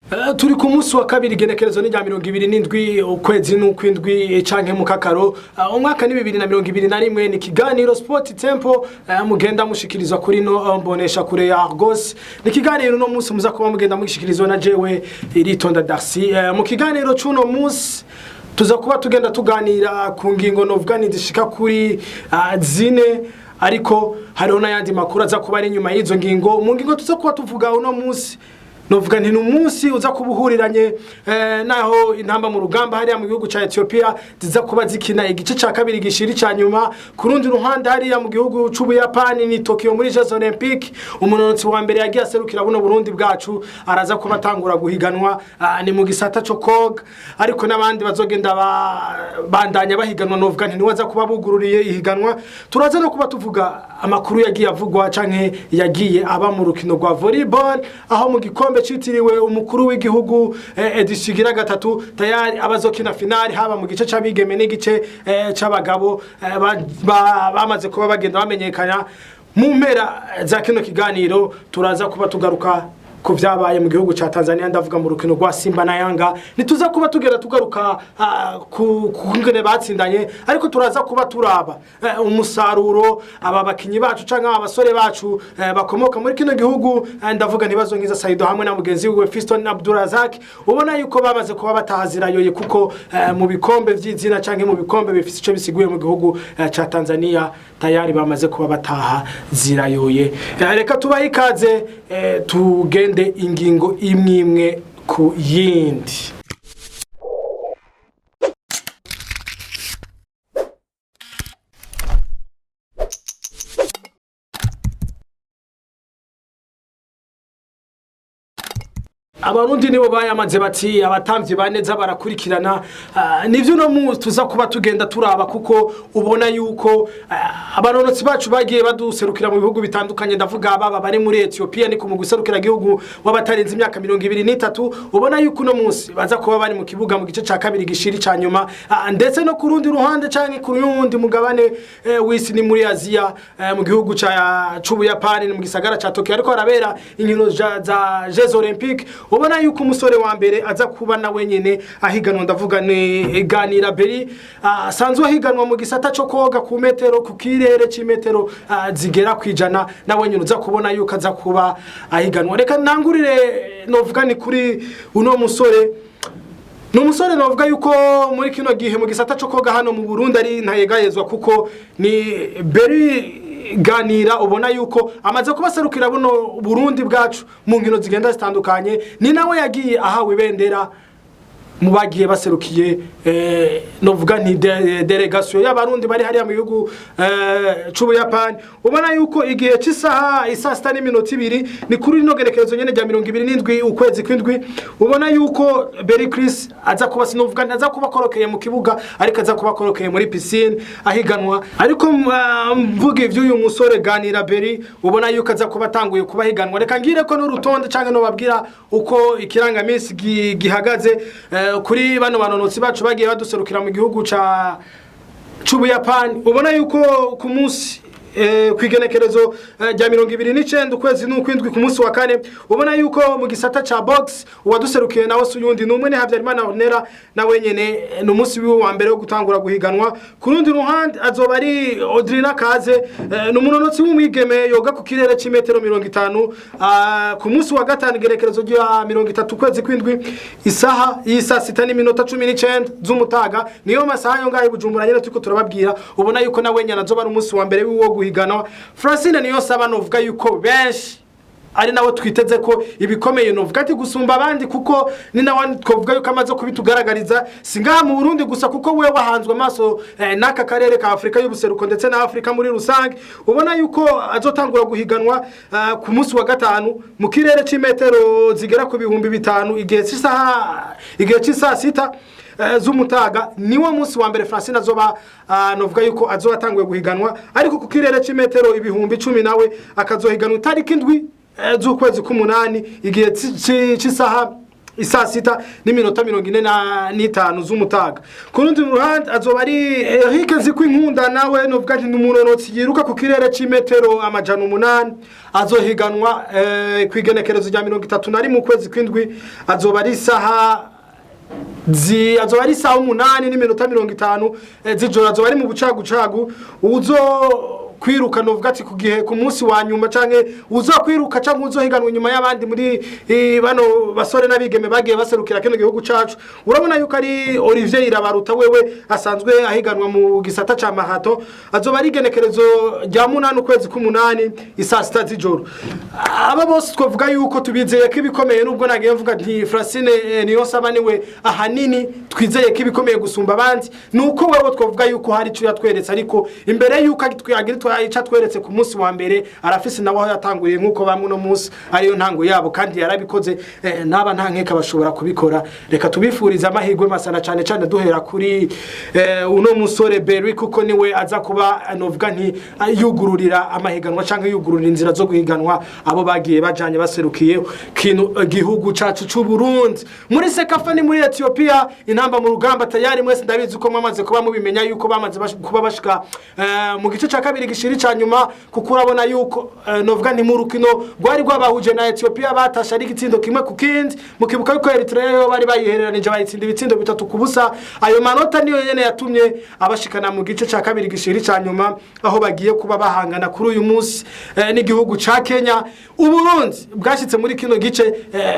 Turi ku munsi wa kabiri, igenekerezo ni rya 27 ukwezi n'ukwindwi canke mu kakaro, umwaka ni 2021. Ni ikiganiro Sport Tempo, mugenda mushikirizwa kuri no mbonesha kure ya Argos. Ni ikiganiro uno munsi muza kuba mugenda mushikirizwa na jewe Iritonda Darcy. Mu kiganiro c'uno munsi tuza kuba tugenda tuganira ku ngingo novuga ni zishika kuri zine, ariko hariho n'ayandi makuru aza kuba ari inyuma y'izo ngingo. Mu ngingo tuza kuba tuvuga uno munsi, novuga nti ni umunsi uza kuba uhuriranye naho intamba mu rugamba hariya mu gihugu ca Ethiopia ziza kuba zikina igice ca kabiri gishiri ca nyuma. Ku rundi ruhande, hariya mu gihugu c'Ubuyapani ni Tokyo muri Jeux Olympiques, umunonotsi wa mbere yagiye aserukira buno Burundi bwacu araza kuba atangura guhiganwa, ni mu gisata co koga, ariko n'abandi bazogenda bandanya bahiganwa. Novuga nti niwe aza kuba bugururiye ihiganwa. Turaza no kuba tuvuga amakuru yagiye avugwa canke yagiye aba mu rukino rwa volleyball, aho mu gikombe citiriwe umukuru w'igihugu, édition igira gatatu, tayari abazokina finale haba mu gice c'abigeme n'igice c'abagabo bamaze kuba bagenda bamenyekana. Mu mpera za kino kiganiro turaza kuba tugaruka ku vyabaye mu gihugu ca Tanzania, ndavuga mu rukino rwa Simba na Yanga. Ntituza kuba tugera tugaruka ku ngene batsindanye, ariko turaza kuba turaba umusaruro aba bakinyi bacu canke aba basore bacu bakomoka muri kino gihugu, ndavuga ntibazo nkiza Saido hamwe na mugenzi wiwe Fiston Abdurazak, ubona yuko bamaze kuba batahazirayoye, kuko mu bikombe vy'izina canke mu bikombe bifise ico bisiguye mu gihugu ca Tanzania tayari bamaze kuba bataha zirayoye. Reka tubahe ikaze, tugende ingingo imwe imwe ku yindi. Abarundi nibo bayamaze bati abatamvyi baneza barakurikirana. Nivyo no munsi tuza kuba tugenda turaba, kuko ubona yuko abanonotsi bacu bagiye baduserukira mu bihugu bitandukanye, ndavuga baba bari muri Ethiopia ni ku mugwi gihugu w'abatarenze imyaka 23, ubona yuko uno munsi baza kuba bari mu kibuga mu gice ca kabiri gishiri ca nyuma. Ndetse no ku rundi ruhande canke ku rundi mugabane w'isi, ni muri Aziya, mu gihugu ca c'Ubuyapani, ni mu gisagara ca Tokyo, ariko harabera inkino za Jeux Olympiques. Ubona yuko umusore wa mbere aza kuba na wenyene ahiganwa, ndavuga ni Ganira Beri, asanzwe ahiganwa mu gisata co koga ku metero ku kirere c'imetero zigera kwijana, na wenyene uza kubona yuko aza kuba ahiganwa. Reka ntangurire novuga ni kuri uno musore. Ni umusore navuga yuko muri kino gihe mu gisata cyo koga hano mu Burundi ari ntayegayezwa, kuko ni Beri Ganira ubona yuko amaze kubaserukira buno Burundi bwacu mu nkino zigenda zitandukanye. Ni nawe yagiye ahawe ibendera mu bagiye baserukiye, novuga nti délégation y'abarundi bari hariya mu gihugu c'Ubuyapani. Ubona yuko igihe cy'isaha isaa 6:02, ni kuri rino gerekerezo nyene rya 27 ukwezi kw'indwi, ubona yuko Berry Chris aza kuba, sinovuga nti aza kuba akorokeye mu kibuga, ariko aza kuba akorokeye muri piscine ahiganwa. Ariko mvuga ivy'uyu musore Ganira Berry, ubona yuko aza kuba atanguye kuba ahiganwa, reka ngire ko n'urutonde canke no babwira uko ikirangamisi gihagaze kuri bano banonotsi bacu bagiye baduserukira mu gihugu ca c'Ubuyapani. Ubona yuko ku munsi kw'igenekerezo rya 29 ukwezi n'ukwindwi, ku munsi wa kane, ubona yuko mu gisata ca box uwaduserukiye nawe si uyundi, ni umwe, ni Habyarimana Ornella. Nawe nyene ni umunsi wiwe wa mbere wo gutangura guhiganwa. Ku rundi ruhande azoba ari Audrina Kaze, ni umunonotsi w'umwigeme yoga ku kirere c'imetero 50, ku munsi wa gatanu, igerekerezo rya 30 ukwezi kw'indwi, isaha y'isa 6:19 z'umutaga, niyo masaha yo ngaho i Bujumbura nyene turiko turababwira. Ubona yuko nawe nyene azoba ari umunsi wa mbere wiwe wo guhiganwa. Francine niyo saba, novuga yuko benshi ari nawe twiteze ko ibikomeye, novuga ati gusumba abandi, kuko ni nawe twavuga yuko amaze kubitugaragariza, si ngaha mu Burundi gusa, kuko we wahanzwe amaso n'aka karere ka Afrika y'ubuseruko ndetse na Afrika muri rusange. Ubona yuko azotangura guhiganwa ku munsi wa gatanu mu kirere c'imetero zigera ku 5000, igihe cy'isaha 6 z'umutaga, niwo munsi wa mbere Francine azoba, novuga yuko azoba atanguye guhiganwa. Ariko ku kirere c'imetero 10,000 nawe akazohiganwa itariki 7 z'ukwezi k'umunani, igihe c'isaha isaa 6:45 z'umutaga. Ku rundi ruhande azoba ari Eric Nzikwinkunda, nawe novuga nti ni umunonotsi yiruka ku kirere c'imetero 800. Azohiganwa kw'igenekerezo rya 31 ukwezi kw'indwi, azoba ari isaha azoba ari isaha 8:50 z'ijoro, azoba ari mu bucagucagu. Uzo kwiruka, novuga ati ku gihe ku munsi wa nyuma, canke uzo kwiruka canke uzohiganwa inyuma y'abandi muri bano basore n'abigeme bagiye baserukira kino gihugu cacu, urabona yuko ari Olivier Irabaruta, wewe asanzwe ahiganwa mu gisata ca marathon. Azoba ari igenekerezo rya 8 ukwezi k'umunani, isaa 6 z'ijoro. Aba bose twavuga yuko tubizeye ko ibikomeye, nubwo nagiye mvuga nti Francine Niyonsaba niwe ahanini twizeye ko ibikomeye gusumba abandi, nuko wewe twavuga yuko hari ico yatweretse. Ariko imbere yuko agira ico atweretse ku munsi wa mbere, arafise nawe aho yatanguriye, nk'uko bamwe uno munsi ariyo ntango yabo, kandi yarabikoze. Naba nta nkeka bashobora kubikora. Reka tubifurize amahirwe masana, cane cane duhera kuri uno musore Berry, kuko niwe aza kuba, novuga nti, yugururira amahiganwa canke yugururira inzira zo guhiganwa abo bagiye bajanye baserukiye kino gihugu cacu c'u Burundi. Muri CECAFA ni muri Ethiopia, intamba mu rugamba tayari mwese ndabizi uko mwamaze kuba mubimenya yuko bamaze kuba bashika mu gice ca kabiri gishiri ca nyuma, kuko urabona yuko novuga nti mu rukino rwari rwabahuje na Ethiopia batashe ari igitsindo 1-1. Mukibuka yuko Eritrea yo bari bayihereranije bayitsinda ibitsindo 3-0. Ayo manota niyo nyene yatumye abashikana mu gice ca kabiri gishiri ca nyuma, aho bagiye kuba bahangana kuri uyu munsi n'igihugu ca Kenya. Uburundi bwashitse muri kino gice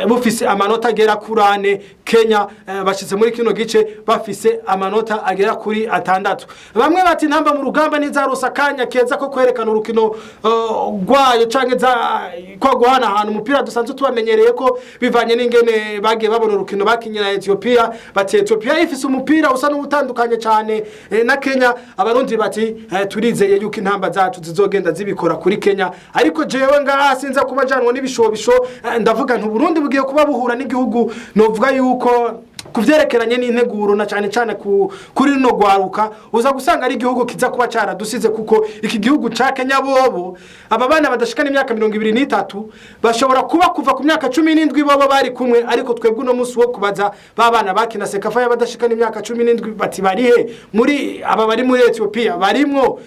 bufise amanota agera kuri 4. Kenya bashitse muri kino gice bafise amanota agera kuri 6. Bamwe bati intamba mu rugamba ntizaronsa akanya keza ko kwerekana urukino rwayo canke za kwa guhanahana umupira dusanzwe tubamenyereye, ko bivanye n'ingene bagiye babona urukino bakinye na Ethiopia, bati Ethiopia ifise umupira usa n'utandukanye cyane na Kenya. Abarundi bati turizeye yuko intamba zacu zizogenda zibikora kuri Kenya. Ariko jewe ngaha sinza kuba janwa n'ibishobisho, ndavuga nti Burundi bugiye kuba buhura n'igihugu novuga yuko kuvyerekeranye n'integuro na cane cane kuri runo rwaruka uza gusanga ari igihugu kiza kuba caradusize, kuko iki gihugu ca Kenya bobo aba bana badashikana imyaka 23 bashobora kuba kuva ku myaka 17 bobo bari kumwe. Ariko twebwe uno munsi wo kubaza ba bana bakina CECAFA y'abadashikana imyaka 17 bati barihe muri aba bari muri Ethiopia, barimwo?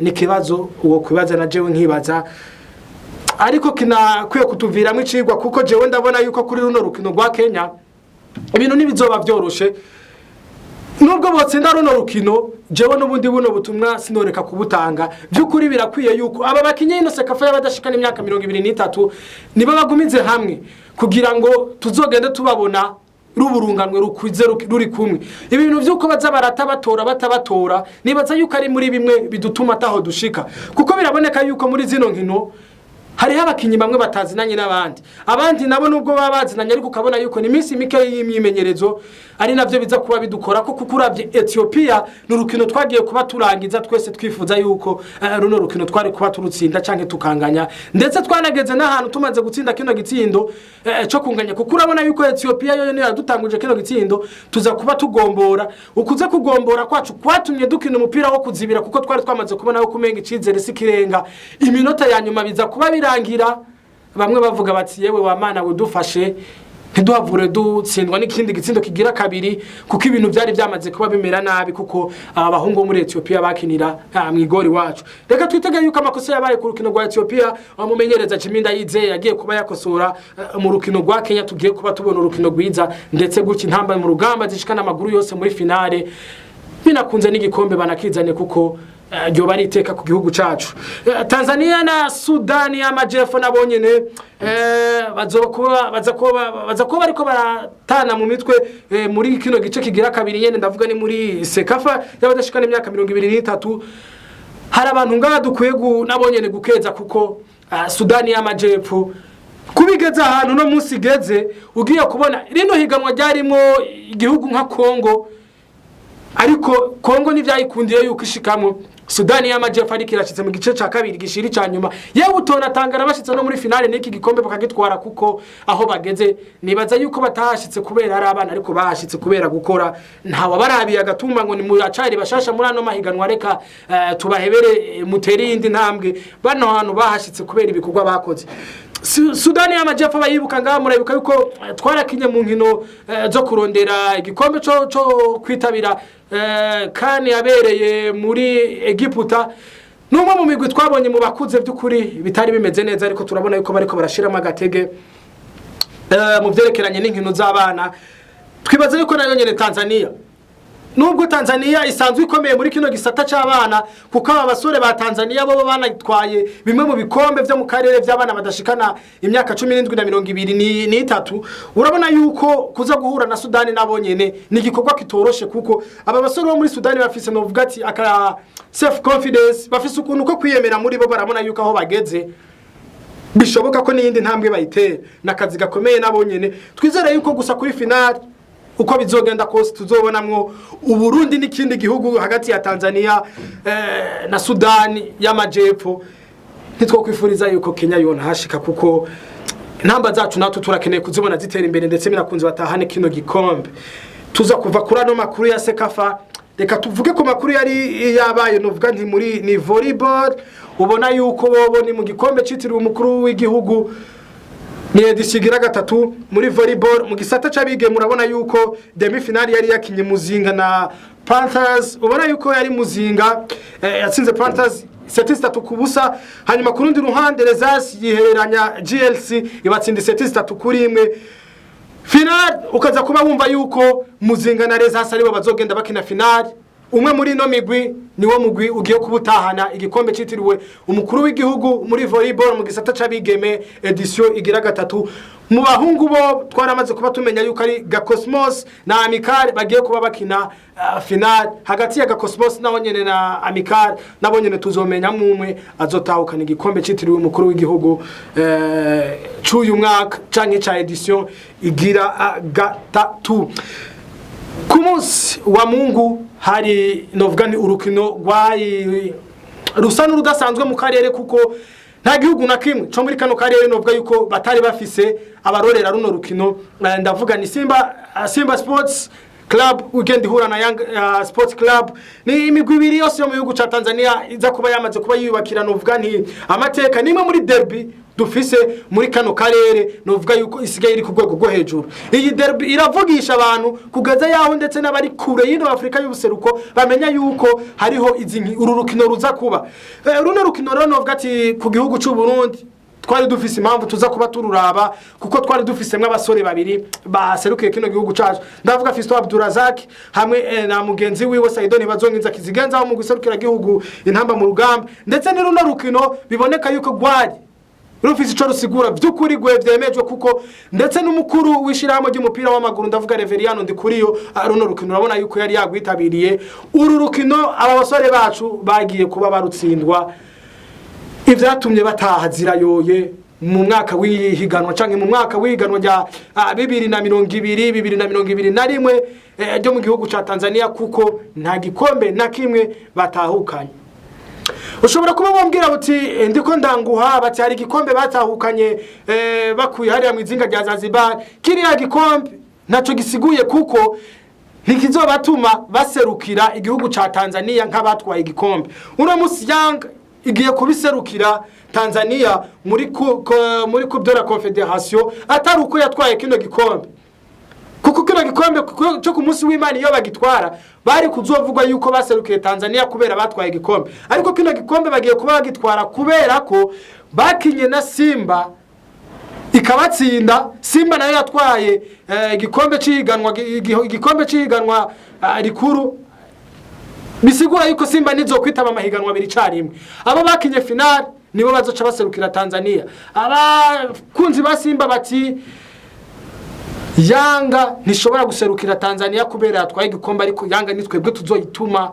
Ni kibazo uwo kubaza na jewe nkibaza, ariko kinakwiye kutuviramo icigwa, kuko jewe ndabona yuko kuri runo rukino rwa Kenya ibintu ntibizoba vyoroshe. Nubwo botsinda runo rukino, jewe n'ubundi buno butumwa sinoreka kubutanga. By'ukuri birakwiye yuko aba bakinyi ino CECAFA y'abadashikana imyaka 23 nibo bagumize hamwe, kugira ngo tuzogende tubabona ruburunganwe rukwize ruri kumwe. Ibintu vy'uko baza barata batora batabatora, nibaza yuko ari muri bimwe bidutuma ataho dushika, kuko biraboneka yuko muri zino nkino hariho abakinyi bamwe batazinanye n'abandi, abandi nabo nubwo baba bazinanye ariko ukabona yuko ni iminsi mike y'imyimenyerezo, ari navyo biza kuba bidukora ko. Kuko uravye Ethiopia, ni urukino twagiye kuba turangiza twese twifuza yuko runo rukino twari kuba turutsinda canke tukanganya, ndetse twanageze n'ahantu tumaze gutsinda kino gitsindo co kunganya, kuko urabona yuko Ethiopia yo niyo yadutanguje kino gitsindo, tuza kuba tugombora. Ukuze kugombora kwacu kwatumye dukina umupira wo kuzibira, kuko twari twamaze kubona yuko umenga icizere si kirenga. Iminota ya nyuma biza kuba birangira bamwe bavuga bati yewe wa mana udufashe ntiduhavure dutsindwa n'ikindi gitsindo kigira kabiri, kuko ibintu byari byamaze kuba bimera nabi, kuko aba bahungu bo muri Ethiopia bakinira mwigori wacu. Reka twitege yuko amakosa yabaye ku rukino rwa Ethiopia, amumenyereza Jimmy Ndayizeye yagiye kuba yakosora, mu rukino rwa Kenya tugiye kuba tubona urukino rwiza, ndetse gutya intamba mu rugamba zishikana amaguru yose muri finale, binakunze n'igikombe banakizane, kuko ryoba ari iteka ku gihugu cacu. Tanzania na Sudani y'Amajepfo nabo nyene baza kuba bariko baratana mu mitwe muri kino gice kigira kabiri nyene, ndavuga ni muri CECAFA y'abadashikana imyaka 23. Hari abantu ngaha dukwiye nabo nyene gukeza, kuko Sudani y'Amajepfo kubigeza ahantu no munsi igeze, ugiye kubona rino higanwa ryarimo igihugu nka Kongo, ariko Kongo ntivyayikundiye yuko ishikamwo. Sudani y'Amajepfo ariko irashitse mu gice ca kabiri gishiri ca nyuma, yewe utonatangara bashitse no muri finale n'iki gikombe bakagitwara, kuko aho bageze nibaza yuko batahashitse kubera ari abana, ariko bahashitse kubera gukora. Ntawe barabiye agatumba ngo ni muracari bashasha muri ano mahiganwa, reka tubahebere mutere iyindi ntambwe. Bano hantu bahashitse kubera ibikorwa bakoze. Sudani y'Amajyepfo bayibuka ngaha, murabibuka yuko twarakinye mu nkino zo kurondera igikombe co kwitabira CAN yabereye muri Egiputa. N'umwe mu migwi twabonye mu bakuze by'ukuri bitari bimeze neza, ariko turabona yuko bariko barashiramo agatege mu vyerekeranye n'inkino z'abana. Twibaza yuko nayo nyene Tanzania, nubwo Tanzania isanzwe ikomeye muri kino gisata c'abana, kuko aba basore ba Tanzania bo banatwaye bimwe mu bikombe vyo mu karere vy'abana badashikana imyaka 17 na 23, urabona yuko kuza guhura na Sudani nabo nyene ni igikorwa kitoroshe, kuko aba basore bo muri Sudani bafise, novuga ati, aka self confidence, bafise ukuntu ko kwiyemera muri bo. Barabona yuko aho bageze bishoboka ko n'iyindi ntambwe bayitera. N'akazi gakomeye nabo nyene. Twizere yuko gusa kuri finale, uko bizogenda kose, tuzobonamwo Uburundi n'ikindi gihugu hagati ya Tanzania na Sudani y'Amajepfo. Ntitwokwifuriza yuko Kenya yonahashika, kuko intamba zacu natwe turakeneye kuzibona zitera imbere, ndetse binakunze batahane kino gikombe. Tuza kuva kuri ano makuru ya CECAFA, reka tuvuge ku makuru yari yabaye, nuvuga nti muri ni volleyball. Ubona yuko bobo ni mu gikombe citiriwe umukuru w'igihugu, ni édition igira gatatu muri volleyball mu gisata c'abige. Murabona yuko demi finale yari yakinye Muzinga na Panthers. Ubona yuko yari Muzinga yatsinze Panthers seti 3-0. Hanyuma ku rundi ruhande Rezas yihereranya GLC, ibatsinda seti 3-1. Finale ukaza kuba wumva yuko Muzinga na Rezas aribo bazogenda bakina finale. Umwe muri ino migwi niwo mugwi ugiye kubutahana igikombe citiriwe umukuru w'igihugu muri volleyball mu gisata c'abigeme, édition igira gatatu. Mu bahungu bo twaramaze kuba tumenya yuko ari Gacosmos na Amical bagiye kuba bakina finale. Hagati ya Gacosmos naho nyene na Amical, nabo nyene tuzomenya mumwe azotahukana igikombe citiriwe umukuru w'igihugu c'uyu mwaka canke ca édition igira gatatu. Ku munsi wa Mungu hari, novuga ni urukino rwari rusa n'urudasanzwe mu karere, kuko nta gihugu na kimwe co muri kano karere novuga yuko batari bafise abarorera runo rukino. Ndavuga ni Simba Sports Club ugenda ihura na Young Sports Club. Ni imigwi ibiri yose yo mu gihugu ca Tanzania iza kuba yamaze kuba yiyubakira, novuga nti, amateka. Nimwe muri derby dufise muri kano karere, novuga yuko isigaye iri ku rwego rwo hejuru. Iyi derby iravugisha abantu kugeza yaho ndetse n'abari kure y'ino Afurika y'ubuseruko bamenya yuko hariho uru rukino ruza kuba. Runo rukino rero, novuga ati ku gihugu c'u Burundi twari dufise impamvu tuza kuba tururaba, kuko twari dufisemwo abasore babiri baserukiye kino gihugu cacu. Ndavuga Fiston Abdurazak hamwe na mugenzi wiwe Saido Ntibazonkiza Kizigenza wo mu guserukira gihugu Intamba mu Rugamba. Ndetse ni runo rukino biboneka yuko rwari rufise ico rusigura vy'ukuri gwe vyemejwe, kuko ndetse n'umukuru w'ishirahamwe ry'umupira w'amaguru, ndavuga Reveriyano Ndikuriyo, runo rukino urabona yuko yari yagwitabiriye. Uru rukino aba basore bacu bagiye kuba barutsindwa, ivyatumye bataha zirayoye mu mwaka w'ihiganwa canke mu mwaka w'ihiganwa rya 2020, 2021 ryo mu gihugu ca Tanzania, kuko nta gikombe na kimwe batahukanye. Ushobora kuba wambwira uti ndiko ndanguha, bati hari igikombe batahukanye bakuye hariya mu izinga rya Zanzibar. Kiriya gikombe ntaco gisiguye, kuko ntikizobatuma baserukira igihugu ca Tanzania nk'abatwaye igikombe. Uno musi Young igiye kubiserukira Tanzania muri Coupe de la Confédération atari uko yatwaye kino gikombe, kuko kino gikombe cyo ku munsi w'Imana iyo bagitwara bari kuzovugwa yuko baserukiye Tanzania kubera batwaye igikombe. Ariko kino gikombe bagiye kuba bagitwara kubera ko bakinye na Simba ikabatsinda. Simba nayo yatwaye igikombe c'ihiganwa rikuru. Bisigura yuko Simba nizo kwitaba amahiganwa abiri carimwe. Abo bakinye finale nibo bazoca baserukira Tanzania. Abakunzi ba Simba bati Yanga ntishobora guserukira Tanzania kubera yatwaye igikombe, ariko Yanga ni twebwe tuzoyituma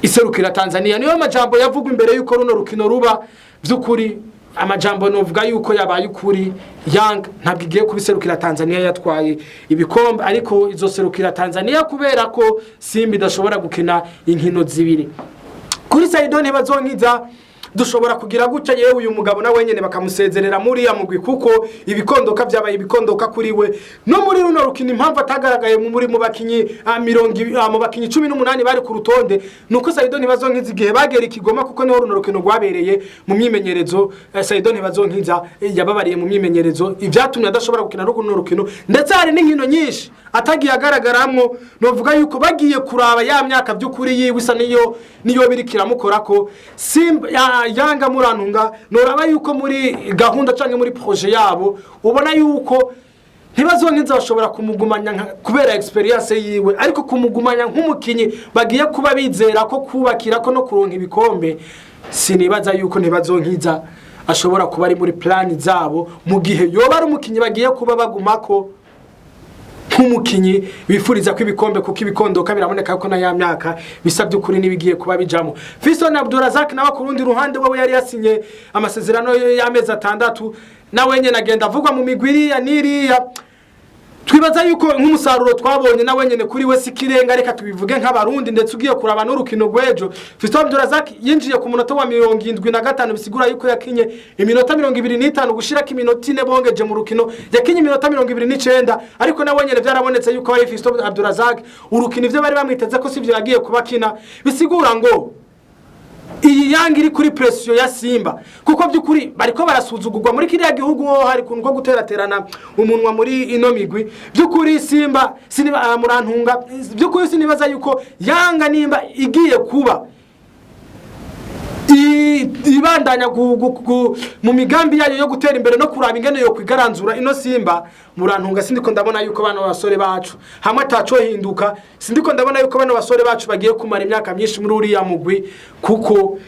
iserukira Tanzania. Niyo majambo yavugwa imbere yuko runo rukino ruba. Vy'ukuri amajambo novuga yuko yabaye ukuri. Yanga ntabwo igiye kubiserukira Tanzania yatwaye ibikombe, ariko izoserukira Tanzania kubera ko Simba idashobora gukina inkino zibiri. Kuri Saido Ntibazonkiza Dushobora kugira gutya, yewe, uyu mugabo nawe nyene bakamusezerera muri ya mugwi, kuko ibikondoka vyabaye ibikondoka kuri we. No muri runo rukino, impamvu atagaragaye mu bakinyi mu bakinyi 18 bari ku rutonde, nuko Saido Ntibazonkiza igihe bagera ikigoma, kuko niho runo rukino rwabereye mu myimenyerezo, Saido Ntibazonkiza yababariye mu myimenyerezo, ivyatumye adashobora gukina runo rukino. Ndetse hari n'inkino nyinshi atagiye agaragaramwo. Novuga yuko bagiye kuraba ya myaka by'ukuri yiwe isa niyo biri kiramukorako. Simba Yanga, murantunga, noraba yuko muri gahunda canke muri projet yabo ubona yuko Ntibazonkiza bashobora kumugumanya kubera experience yiwe, ariko kumugumanya nk'umukinyi bagiye kuba bizera ko kubakira ko no kuronka ibikombe, sinibaza yuko Ntibazonkiza ashobora kuba ari muri plan zabo. Mu gihe yoba ari umukinyi bagiye kuba bagumako nk'umukinyi bifuriza ko ibikombe, kuko ibikondoka biraboneka ko na ya myaka bisa by'ukuri n'ibigiye kuba bijamo. Fiston Abdurazak nawe ku rundi ruhande, wewe yari yasinye amasezerano y'amezi 6, nawe nyene agenda avugwa mu migwi iriya n'iriya. Twibaza yuko nk'umusaruro twabonye nawe nyene kuri we si kirenga, reka tubivuge nk'abarundi. Ndetse ugiye kuraba n'urukino rw'ejo, Fiston Abdurazak yinjiye ku munota wa 75, bisigura yuko yakinye iminota 25 gushirako iminota 4 bongeje mu rukino, yakinye iminota 29. Ariko nawe nyene byarabonetse yuko ari Fiston Abdurazak, urukino ivyo bari bamwiteze ko sivyo yagiye kuba akina. Bisigura ngo iyi Yanga iri kuri pression ya Simba, kuko by'ukuri bariko barasuzugurwa muri kiriya gihugu. Ho hari kuntu ko guteraterana umunwa muri ino migwi. By'ukuri Simba siniba, murantunga, by'ukuri sinibaza yuko Yanga nimba igiye kuba ibandanya mu migambi yayo yo gutera imbere no kuraba ingene yo kwigaranzura ino Simba, murantunga, sindiko ndabona yuko bano basore bacu hamwe ataco hinduka, sindiko ndabona yuko bano basore bacu bagiye kumara imyaka myinshi muri uriya mugwi, kuko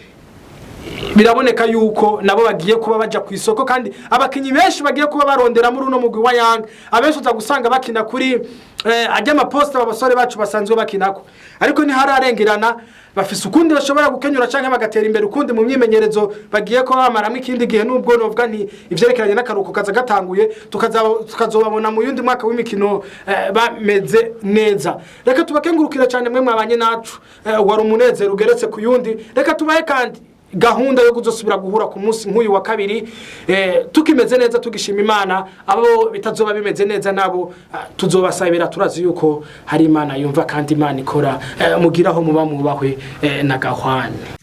biraboneka yuko nabo bagiye kuba baja ku isoko, kandi abakinyi benshi bagiye kuba barondera muri uno mugwi wa Yanga, abenshi uza gusanga bakina kuri ajya amaposte aba basore bacu basanzwe bakinako. Ariko ntihararengerana, bafise ukundi bashobora gukenyura canke bagatera imbere ukundi mu myimenyerezo bagiye kuba bamaramwo ikindi gihe. Nubwo novuga nti ivyerekeranye n'akaruhuko kaza gatanguye, tukazobabona mu yundi mwaka w'imikino bameze neza. Reka tubakengurukire cyane mwe mwabanye nacu, wari umunezero ugeretse ku yundi. Reka tubahe kandi gahunda yo kuzosubira guhura ku munsi nk'uyu wa kabiri, tukimeze neza, tugishima Imana. Abo bitazoba bimeze neza nabo, tuzobasabira. Turazi yuko hari Imana yumva kandi Imana ikora. Mugiraho muba, mwubahwe na gahwane.